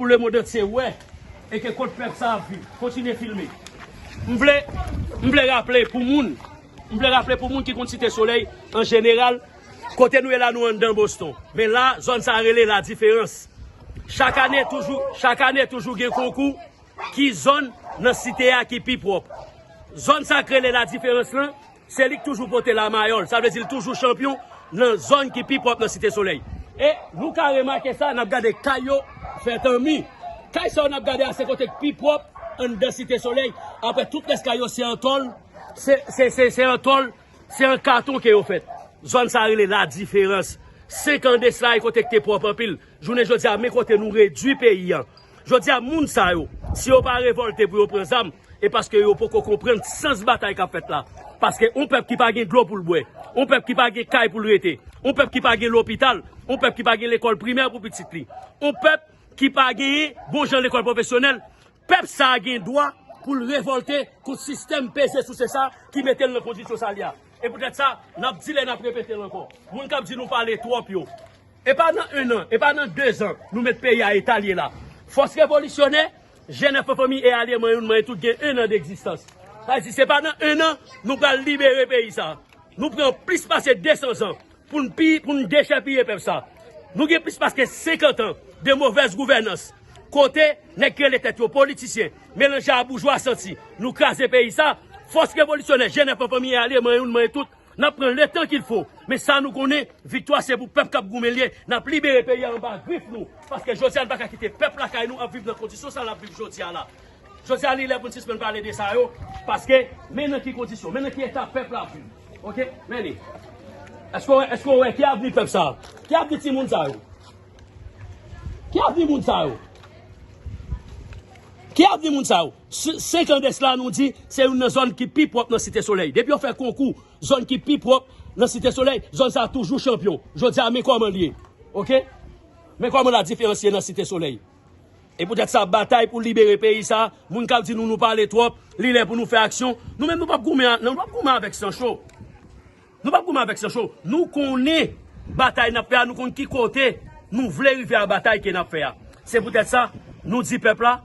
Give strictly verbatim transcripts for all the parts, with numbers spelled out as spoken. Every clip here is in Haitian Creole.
pou lemonn antye wè e ke kot pèp sa ap viv. Kontinye filme. M vle, m vle raple pou moun, m vle raple pou moun ki konn Site Solèy an jeneral, kote nou ye la, nou anndan Boston. Men la, zòn sa rele La Différence. Chak ane toujou, chak ane toujou gen konkou ki zòn nan site a ki pi pwòp. Zòn sa k rele La Différence lan, se li k toujou pote lamayòl. Sa vle di l toujou chanpyon nan zòn ki pi pwòp nan Site Solèy. E nou ka remake sa, n ap gade kay yo fèt an mi. Kay sa yo n ap gade a, se kote k pi pwòp anndan Site Solèy. Apre, tout rès kay yo se an tòl, se, se, se, se an tòl, se an katon ke yo fèt. Zòn sa rele La Différence. Senk an de sila, e kote k te pwòp anpil. Jounen jodi a, men kote nou redui peyi a. Jodi a, moun sa yo, si yo pa revòlte pou yo pran zam, e paske yo poko konprann sans batay k ap fèt la. Paske yon pèp ki pa gen dlo pou l bwè, yon pèp ki pa gen kay pou l rete, yon pèp ki pa gen lopital, yon pèp ki pa gen lekòl primè pou pitit li, yon pèp ki pa genyen bon jan lekòl pwofesyonèl, pèp sa a gen dwa pou l revòlte kont sistèm peze souse sa ki mete l nan kondisyon sa l ye a. E poutèt sa, n ap di l e n ap repete l ankò. Moun k ap di nou pale twòp yo, e pa nan en an, e pa nan de zan, nou met peyi a eta l ye la. Fòs revolisyonè, G N F an fanmi e alye, manyen youn, manyen tout, gen en an degzistans. Sa vle di, se pa nan en an, nou pral libere peyi sa. Nou pran plis pase de san zan pou n pi, pou n dechèpiye pèp sa. Nou gen plis pase senkant an de movèz gouvènans, kote nèg ki rele tèt yo politisyen, melanje a boujwa santi, nou kraze peyi sa. Fòs revolisyonè, G N F an fanmi e alye, manyen youn, manyen tout, n ap pran le tan qu'il faut. Men sa nou konnen, viktwa se pou pèp k ap goumen l ye. N ap libere peyi a anba grif nou. Paske jodi a, n pa ka kite pèp lakay nou ap viv nan kondisyon sa l ap viv jodi a la. Jodi a, li lè pou n sispann pale de sa yo, paske men nan ki kondisyon, men nan ki eta pèp la ap viv. Oke? Men li. Èske w wè, èske w wè ki avni pèp sa a? Ki avni timoun sa yo? Ki avni moun sa yo? Ki avni moun sa yo? Se-, senk an de sila, nou di se youn nan zòn ki pi pwòp nan Site Solèy. Depi yo fè konkou zòn ki pi pwòp nan Site Solèy, zòn sa a toujou chanpyon. Jodi a, men kòman l ye. Oke? Men kòman La Différence ye nan Site Solèy. E poutèt sa, batay pou libere peyi sa, moun k ap di nou, nou pale twòp, li lè pou nou fè aksyon. Nou menm, nou p ap goumen a, nou p ap goumen avèk san cho. Nou p ap goumen avèk san cho. Nou konnen batay n ap fè a, nou konn ki kote nou vle rive a batay ke n ap fè a. Se poutèt sa, nou di pèp la,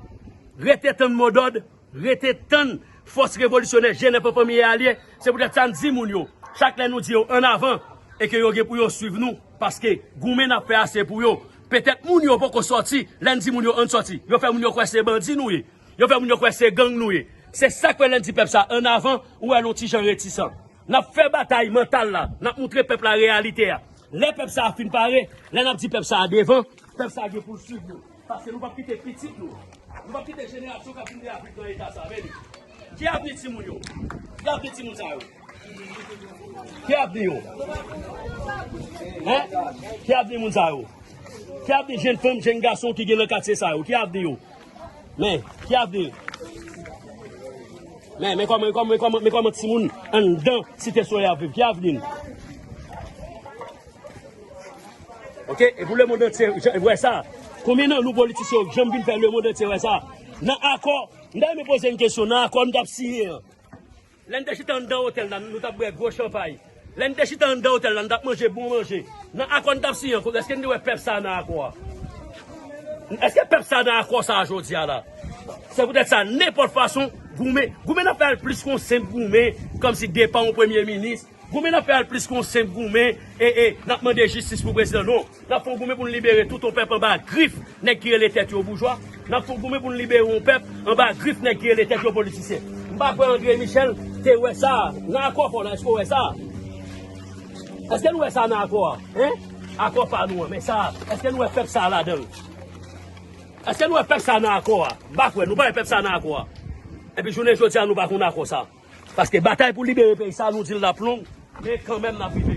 rete tann modòd, rete tann fòs revolisyonè, G N F an fanmi e alye. Se poutèt sa, n di moun yo, chak lè nou di yo ann avan, e ke yo gen pou yo swiv nou, paske goumen n ap fè a se pou yo. Petèt moun yo poko sòti, lè n di moun yo ann sòti, yo fè moun yo kwè se bandi nou ye. Yo fè moun yo kwè se gang nou ye. Se sa k fè lè n di pèp sa ann avan, ou wè l yon ti jan retisan. N ap fè batay mantal la, n ap moutre pèp la reyalite a. Lè pèp sa a fin pare, lè n ap di pèp sa a devan, pèp sa a gen pou l swiv nou. Paske nou p ap kite pitit nou, nou p ap kite jenerasyon k ap vin de Afrik nan eta sa, men li. Ki avni timoun yo? Ki avni timoun sa yo? Ki avni yo? Hen? Ki avni moun sa yo? Ki avni jenn fanm, jenn gason ki gen nan katye sa yo? Ki avni yo? Men, ki avni yo? Men, men kòman, men kòman, men kòman, men kòman timoun anndan Site Solèy ap viv? Ki avni n? Oke? E pou lemonn antye wè sa. Konbyen nan nou politisyen yo k janm vin fè lemonn antye wè sa? Nan akò, m ta renmen poze n kesyon, nan akò n t ap siyen an, lè n te chita anndan otèl la, nou t ap bwè gwo chanpay. Lè n te chita anndan otèl la, n t ap manje bon manje. Nan akò n t ap siyen an, èske n te wè pèp sa a nan akò a? Èske pèp sa a nan akò sa a jodi a la? Se poutèt sa, nenpòt fason, goumen, goumen n ap fè a plis ke yon senp goumen, kòmsi depa yon premye minis. Goumen n ap fè a plis ke yon senp goumen, e, e, n ap mande jistis pou prezidan. Non. N ap fè yon goumen pou n libere tout yon pèp anba grif nèg ki rele tèt yo boujwa. N ap fè yon goumen pou n libere yon pèp anba grif nèg ki rele tèt yo politisyen. M pa kwè André Michel te wè sa nan akò pa w la. Èske w wè sa? Èske nou wè sa nan akò a? Hen? Akò pa nou an, men sa, èske nou wè pèp sa a ladan l? Èske nou wè pèp sa a nan akò a? M pa kwè, nou pa wè pèp sa a nan akò a. Epi jounen jodi a, nou pa konn akò sa. Paske batay pou libere peyi sa, nou di l l ap long, men kanmenm n ap rive.